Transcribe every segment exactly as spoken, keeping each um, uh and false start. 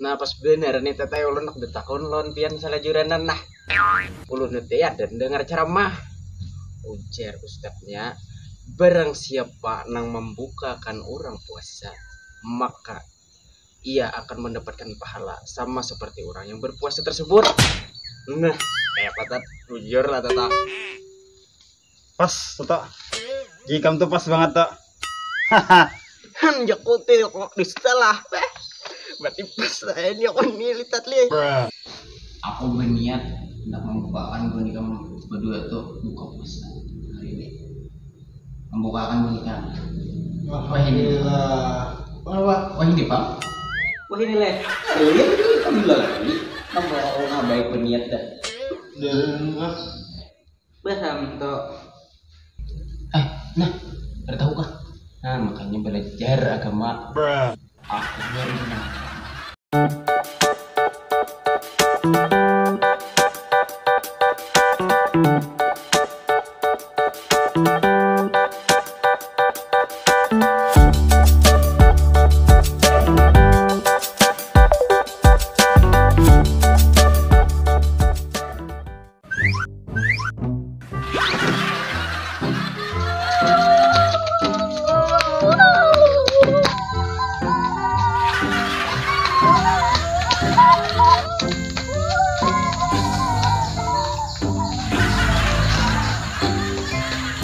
Nah, pas bener nih, Teteh, ulun nak betakun lawan pian salajuranan, nah. Ulun teh ada dengar ceramah. Ujar ustadznya, barang siapa nang membukakan orang puasa, maka ia akan mendapatkan pahala sama seperti orang yang berpuasa tersebut. Nah, kayak apa, Tat? Bujur lah, Tat. Pas, Toto. Jikam tuh pas banget, Tok. Haha. Han, jakuti kok disetelah. Berarti pas lah ini aku nilitat, Li. Aku berniat hendak membukakan buhan ikam berdua tuh buka puasa hari ini. Membukakan buhan ikam. Wah, ini. Alhamdulillah. Wah, wah. Wah, ini, Bang. Wah, ini, Leh. Iya, ini kami lagi. Kamu orang baik berniat dah. Dan, ah. Paham, Tok. Eh, nah, kada tahu kah? Nah, makanya belajar agama. Aku baru kenal.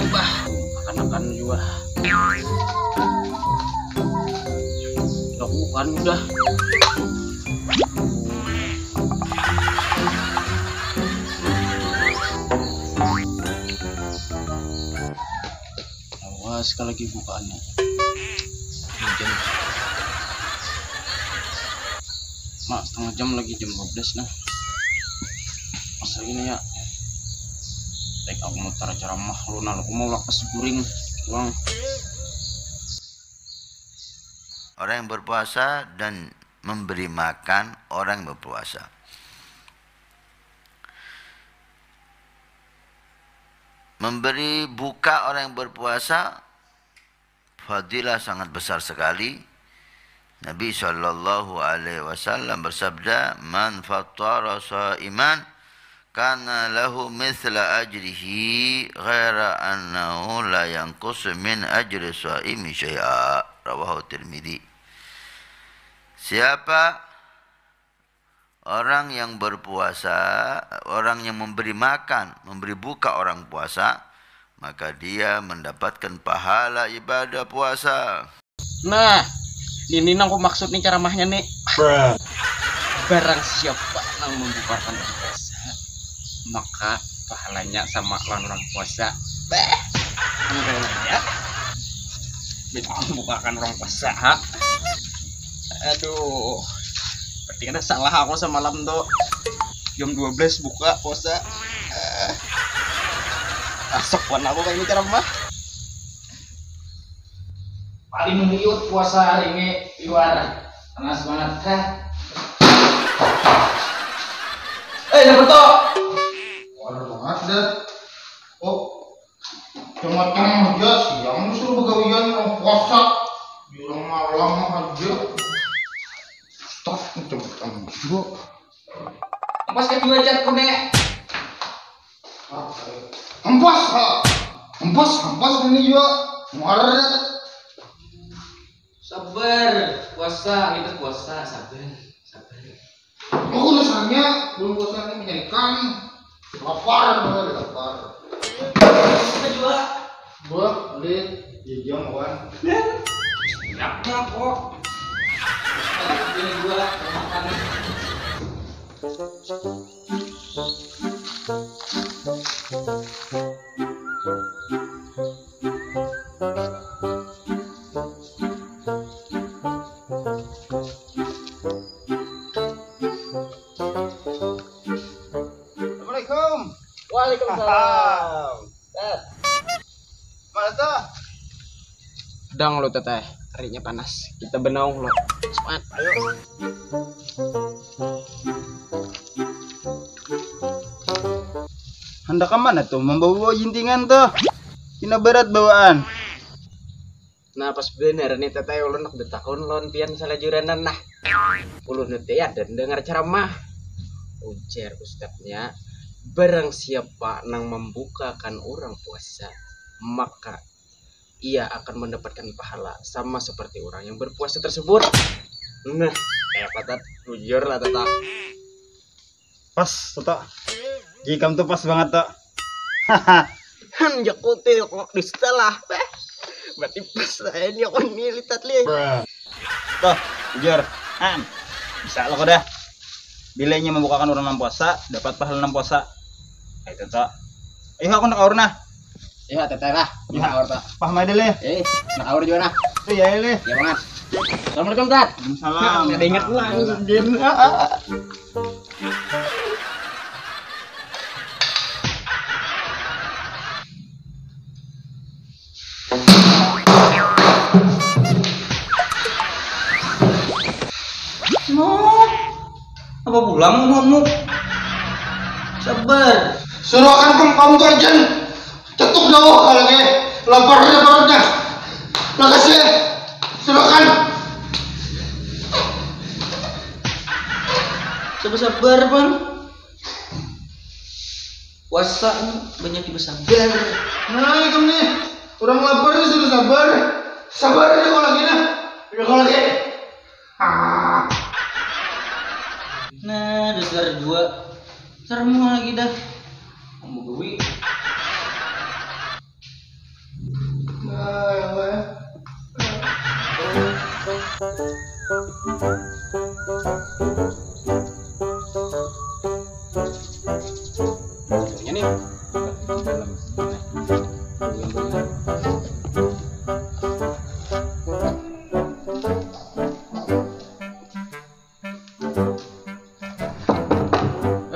Bah, makan-makan jua. Lakukan udah. Awas kalau lagi bukaannya. Jam. Mak, setengah jam lagi, jam dua belas nah. Masa ini ya. Baik, aku mutar ceramah lu, nah, aku mau lakas guring doang. Orang yang berpuasa dan memberi makan orang yang berpuasa. Memberi buka orang yang berpuasa, fadilah sangat besar sekali. Nabi Shallallahu Alaihi Wasallam bersabda, "Man fattara shaiman kana lahu mithla ajrihi ghaira annahu la yanqusu min ajri shaimi syai'a." Rawahu Tirmidzi. Siapa orang yang berpuasa, orang yang memberi makan, memberi buka orang puasa, maka dia mendapatkan pahala ibadah puasa. Nah, ini nang ku maksud nih ceramahnya nih. Barang siapa nang membukakan orang puasa, maka pahalanya sama lawan orang puasa. Bah, ya. Membukakan orang puasa, ha? Aduh, berarti kada salah aku semalam tuh. Jam dua belas buka puasa. Eh, Asok wan aku kayak ini ceramah. Paling liut puasa hari ini, Iwan. Panas banget, heh. Eh, siapa tuh? Panas banget dah. Oh, tengah-tengah aja, siang disuruh begawian, orang puasa. Di orang malam aja. Stop, macam-macam juga. Pas kedua cat kuning. Empas, ha. Empas, empas ini juga. Ngaret. Sabar, puasa, kita puasa, sabar, sabar. Aku dasarnya belum puasa ini menjadikan lapar, lapar. Kita juga. Buah, lihat, jajang, wan. Enak kok. Ini gua makan. Assalamualaikum. Waalaikumsalam. Mana tuh? Pedang lo, Teteh. Harinya panas. Kita benaung lo. Semangat. Ayo. Handak ke mana tuh? Membawa jintingan tuh. Cina berat bawaan. Nah, pas bener nih, Teteh, ulun nak betakun lawan pian salajuranan, nah. Ulun teh ada dengar ceramah, ujar ustadznya, barang siapa nang membukakan orang puasa, maka ia akan mendapatkan pahala sama seperti orang yang berpuasa tersebut. Nah, kayak apa, Tat? Bujur lah, Tat. Pas, Toto. Jikam tuh pas banget, Tok. Haha. Han, jaku teh kok dusta lah. Berarti pas lah ini aku nilitat, Li. Tuh, bujur. Han, bisa lo dah. Bila inya membukakan orang nang puasa, dapat pahala nang puasa. Kayak itu, Tok. Ayo, aku nak aur nah. Iya, teteh lah. Iya. Nak aur, Tok. Paham aja, Leh. Eh, nak aur juga nah. Iya, iya, Leh. Iya, Mas. Assalamualaikum, Tat. Waalaikumsalam. Nah, ada ingat pulang. Din. Mok, apa pulang, Mok? Sabar. Suruh akan kamu tuh aja. Tetuk dah, oh, kalau kayak lapar ya perutnya. Makasih. Suruh akan. Sabar-sabar, Bang. Puasa ni banyak dibasabar. Nah, ikam nih, orang lapar nih suruh sabar. Sabar nih kalau gini. Udah kalau lagi. Ah. Nah, dasar dua. Serem lagi dah. Kamu gawi.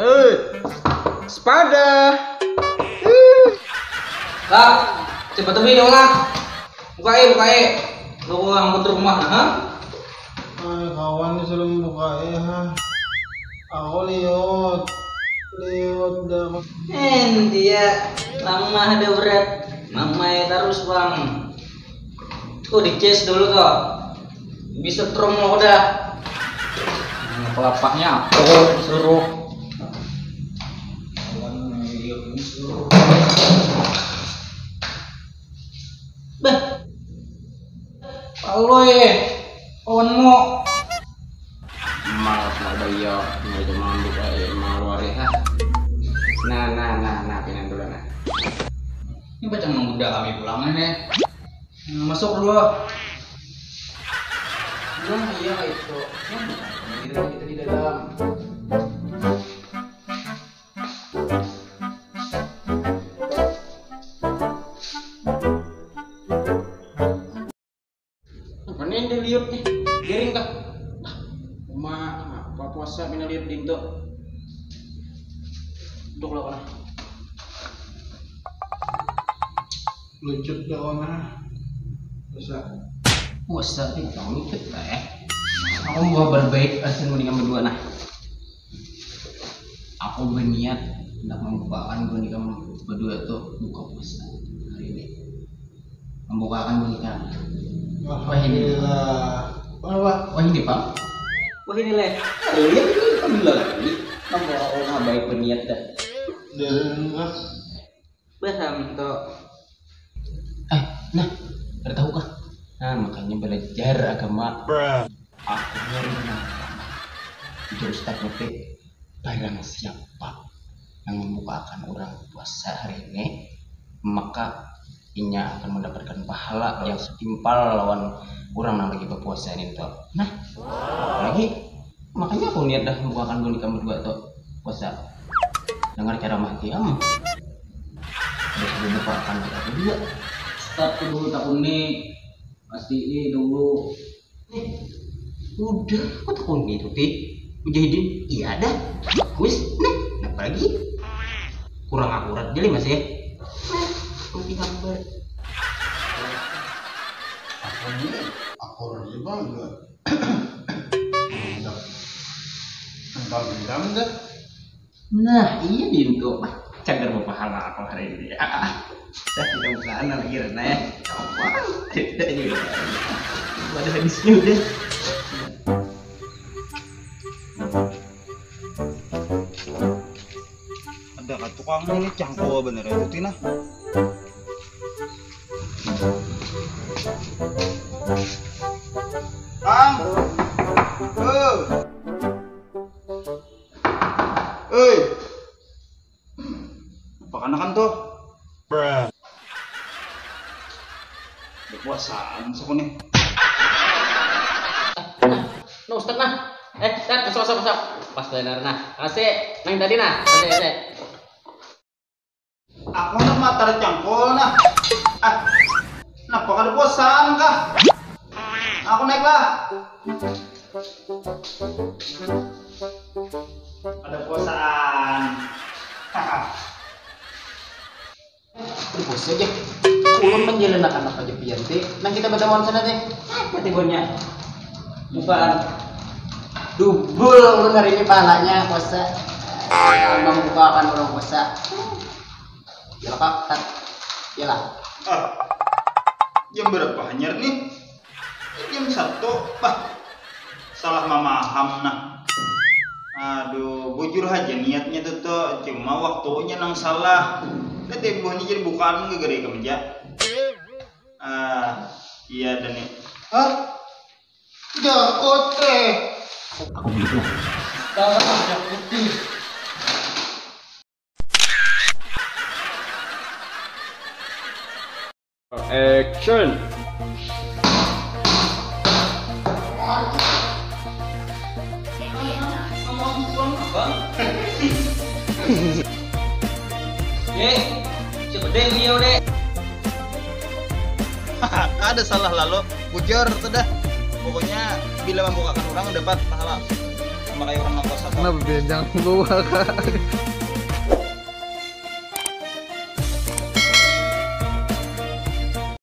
Hei, sepada. Lah, cepat tebih dong lah. Buka eh, buka eh. Lu kurang ke rumah nah, ha? Ay, kawan ni sudah membuka eh, ha. Aku liut. Liut dah. Eh, dia lamah ada berat. Mamai terus, Bang. Tuh di case dulu tuh. Bisa trom lo udah. Nah, kelapanya aku suruh. Bah. Halo eh. Kawanmu. Malas mau bayar, mau cuma ambil eh, mau luar ya. Nah, nah, nah, nah, pindah dulu nah. Ini baca menggoda kami pulang nih. Nah, masuk dulu. Nah, iya itu. Nah, kita, kita di dalam. Apa nih yang dilihat nih? Garing kah? Ah, uma apa puasa pina lihat dinto. Duduk lah kena. Lucut dah kena. Bisa. Puasa nih, jangan lucut lah ya. Aku mau berbaik asin mendingan berdua nah. Aku berniat hendak membukakan buhan ikam berdua tuh buka puasa hari ini. Membukakan buhan ikam. Wah, ini. Alhamdulillah. Apa? Wah, ini, Bang. Wah, ini, Leh. Iya, ini alhamdulillah lagi. Kamu orang baik berniat dah. Dan, ah. Paham, Tok. Eh, nah, kada tahu kah? Nah, makanya belajar agama. Aku baru dengar. Itu ustaz nyetik, barang siapa yang membukakan orang puasa hari ini, maka inya akan mendapatkan pahala yang setimpal lawan orang yang lagi berpuasa ini tuh. Nah, lagi makanya aku niat dah membukakan buhan ikam berdua tuh puasa. Dengar ceramah tiam. Terus dibukakan kita berdua. Start dulu takun nih. Pasti ini dulu. Eh, udah, aku takun gitu, Ti. Mujahidin, iya dah. Bagus. Nah, kenapa lagi? Kurang akurat jadi, Mas, ya. Nah, aku di gambar. Apa ini? Aku orang Jepang juga. Udah. Tentang dendam dah. Nah, iya dintu. Ah, cagar bapahala aku hari ini. Ah, ah. Dah, kita bukaan lagi, Rena, ya. Apa? Tidak juga. Ada habisnya udah. Ada ka tukang ini cangkul bener ya, Tuti nah. Kang. Hei. Hei. Apa kanakan tuh? Bruh. Berpuasaan suku nih. Nah, Ustaz nah. Eh, Ustaz, masuk, masuk, masuk. Pas benar nah. Kasih, nang tadi nah. Kasih, kasih. Aku nak matar cangkul nah. Ah, kenapa kada puasaan kah? Aku naik lah. Ada puasaan. Bos aja. Ulun menjalan anak aja pian ti. Nang kita bertemuan sana teh. Apa tibanya? Bukaan. Dubul ulun hari ini pahalanya puasa. Membukakan orang puasa. Yalah kak, tat. Yalah. Ah, jam berapa hanyar nih? Jam satu, bah, salah mamaham nah. Aduh, bujur haja niatnya tuh, tuh. Cuma waktunya nang salah. Udah deh, buahnya jadi bukaan gegara ikam aja. Ah, iya dan nih. Hah? Jakot eh. Aku beli tuh. Tahu jakot nih. Action. Ye, coba deh liau deh. Ada salah lalu, bujur tuh dah. Pokoknya bila membukakan orang dapat pahala. Sama kayak orang nggak puasa. Kenapa biar jangan bawa kak?